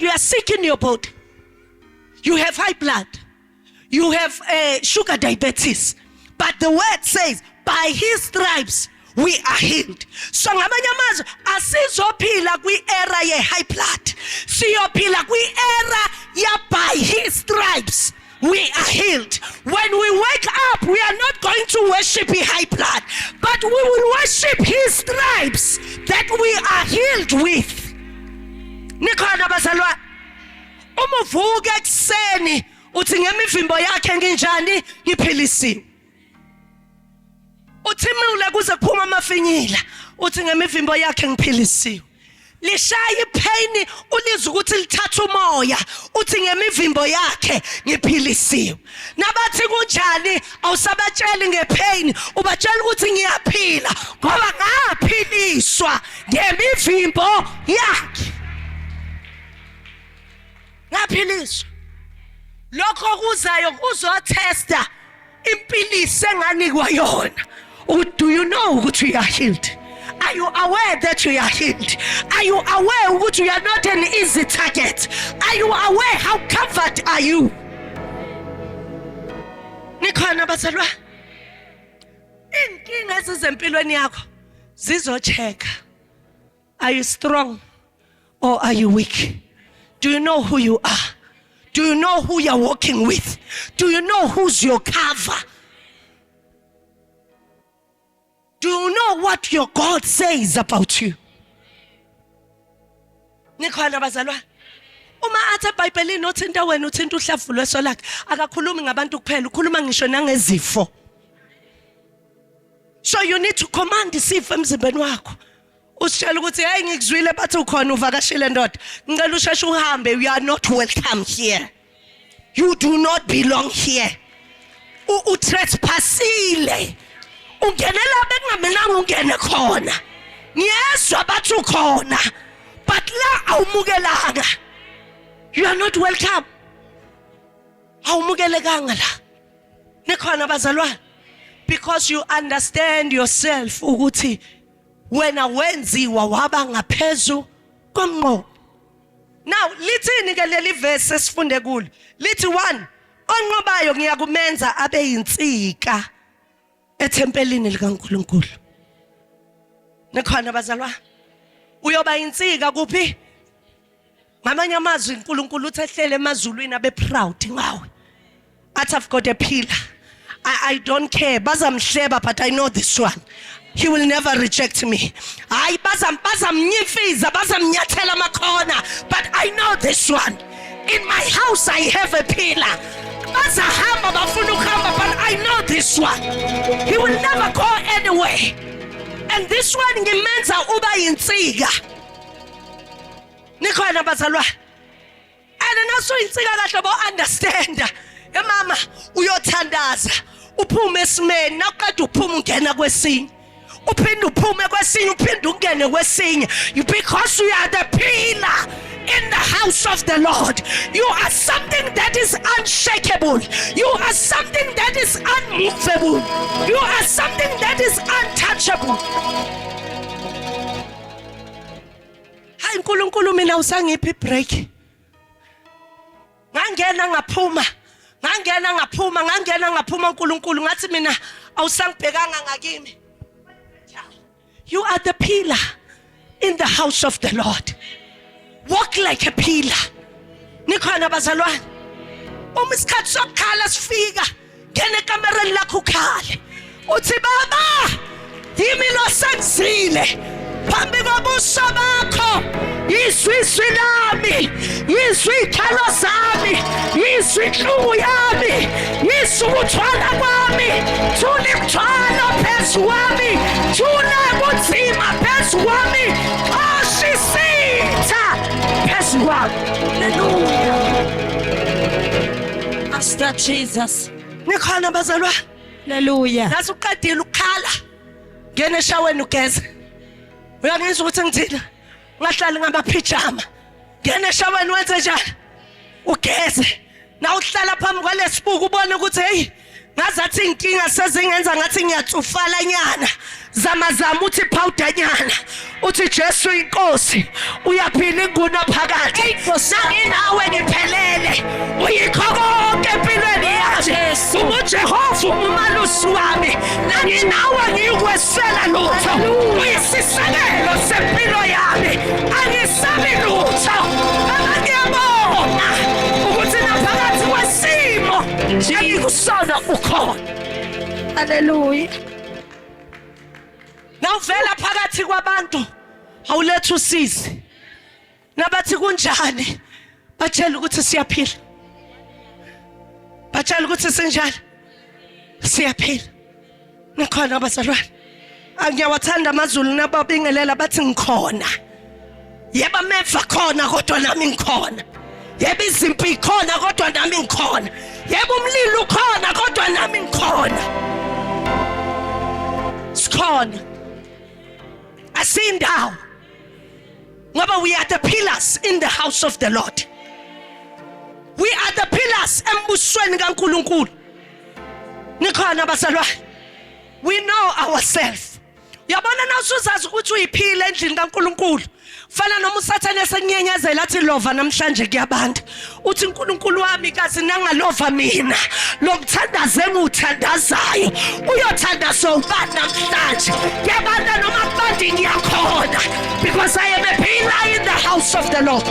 You are sick in your body. You have high blood. You have sugar diabetes. But the word says, by his stripes we are healed. So ngamanye amazwi asizophila kwi-era ye-high blood. Siyophila kwi-era ya by his stripes we are healed. When we wake up, we are not going to worship the high blood, but we will worship his stripes that we are healed with. Nikhona bazalwane? Uma uvuka ekuseni uthi ngemivimbo yakhe nginjani ngiphilisiwe. Uthimule kuze kuphuma amafinyila uthi ngemivimbo yakhe ngiphilisiwe. Lishaya ipain ulizwe ukuthi lithatha umoya uthi ngemivimbo yakhe ngiphilisiwe. Nabathi kunjani awusabatsheli ngepain ubatshela ukuthi ngiyaphila ngoba ngaphiliswa ngemivimbo yakhe. Ngaphiliswa. Lokho kuzayo kuzotesta impilisi enganikwa yona. Do you know ukuthi you are healed? Are you aware that you are healed? Are you aware ukuthi you are not an easy target? Are you aware how covered are you? Nikhona bazalwa? Inkinga ezizempilweni yakho zizochecka. Are you strong or are you weak? Do you know who you are? Do you know who you're walking with? Do you know who's your cover? Do you know what your God says about you? Nikhona bazalwane? Uma athi eBhayibhelini othinta wena uthinta uhlavu lweso lakhe, akakhulumi ngabantu kuphela, ukhuluma ngisho nangezifo. So you need to command isifo emzimbeni wakho. Usitshela ukuthi hey ngikuzwile bathi ukhona uvakashile ndoda. Ngicela usheshe uhambe, you are not welcome here. You do not belong here. Utrespassile. Ungenela bekungamelanga ungene khona. Ngiyezwa bathi ukhona. But la awumukelanga. You are not welcome. Awumukelekanga la. Nikhona bazalwane? Because you understand yourself ukuthi wena wenziwa waba ngaphezu komnqobi. Now lithini ke leli verse esifunde kulo? Lithi 1 onqobayo ngiyakumenza abe yinsika ethempelini likaNkuluNkulu. Nikhona bazalwane? Uyoba yinsika kuphi? Ngamanye amazwi uNkulunkulu uthi ehlele emazulwini abe proud ngawe. Athi I've got a pillar. I don't care. Bazamhleba but I know this one. He will never reject me. Hayi bazam bazamnyifiza bazamnyathela amakhona but I know this one. In my house I have a pillar. Bazahamba bafuna ukuhamba but I know this one. He will never go anywhere. And this one ngimenza uba yinsika. Nikhona bazalwane? And nasuyinsika kahle bo understand. Emama uyothandaza uphume esimeni nawuqeda uphuma ungena kwesinye. Uphinde uphume kwesinye uphinde ungene kwesinye because you are the pillar in the house of the Lord. You are something that is unshakable. You are something that is unmovable. You are something that is untouchable. Hayi uNkulunkulu mina usangiphi break. Ngangena ngaphuma. Ngangena ngaphuma, ngangena ngaphuma uNkulunkulu ngathi mina awusangibhekanga ngakimi. You are the pillar in the house of the Lord. Walk like a pillar. Nikhona bazalwane? Uma isikhathi sokukhala sifika, ngena ekamereni lakho ukhale. Uthi baba, yimi lo sengizile phambi kobuso bakho. Yizwi izwi lami, yizwi ikhalo zami, yizwi inhlungu yami, yizwi ukuthwala kwami. Thula imithwalo phezu kwami, thula kunzima phezu kwami, xosha isitha phezu kwami. Hallelujah. Master Jesus. Nikhona bazalwane? Hallelujah. Nase uqedile ukukhala, ngena eshaweni ugeze. Uyangizwa ukuthi ngithini? Ungahlali ngamaphijama. Ngena eshaweni wenze njani? Ugeze. Na uhlala phambi kwalesibuku ubone ukuthi hey. Ngazathi inkinga sezingenza ngathi ngiyatsufala nyana. Zama zama uthi powder nyana. Uthi Jesu inkosi uyaphila inguna phakathi. Nanginawe ngiphelele. Uyikho konke empilweni yami. UJehova umalusi wami. Nanginawe ngiyikwesela lutho. Uyisisekelo sempilo yami. Angisabi lutho. Baba ngiyabonga ukuthi naphakathi kwesimo engikusona ukhona. Hallelujah. Nawuvela phakathi kwabantu awuletha usizi. Nabathi kunjani? Batshela ukuthi siyaphila. Batshela ukuthi sinjani? Siyaphila. Nikhona abazalwane. Angiyawathanda amaZulu nababingelela bathi ngikhona. Yebo ameva khona kodwa nami ngikhona. Yebo izimpi ikhona kodwa nami ngikhona. Yebo umlilo ukhona kodwa nami ngikhona. Sikhona. Asindawo. Ngoba we are the pillars in the house of the Lord. We are the pillars embusweni kaNkuluNkulu. Nikhona bazalwane. We know ourselves. Uyabona na usuzazi ukuthi uyiphile endlini kaNkuluNkulu. Fana noma uSathane esekunyenyezela athi lova namhlanje kuyabantu. Uthi uNkulunkulu wami kazi nangalova mina. Lo mthandazo engiwuthandazayo uyothandazwa ubani namhlanje. Kuyabanda noma kubandi ngiyakhona because I am a pillar in the house of the Lord.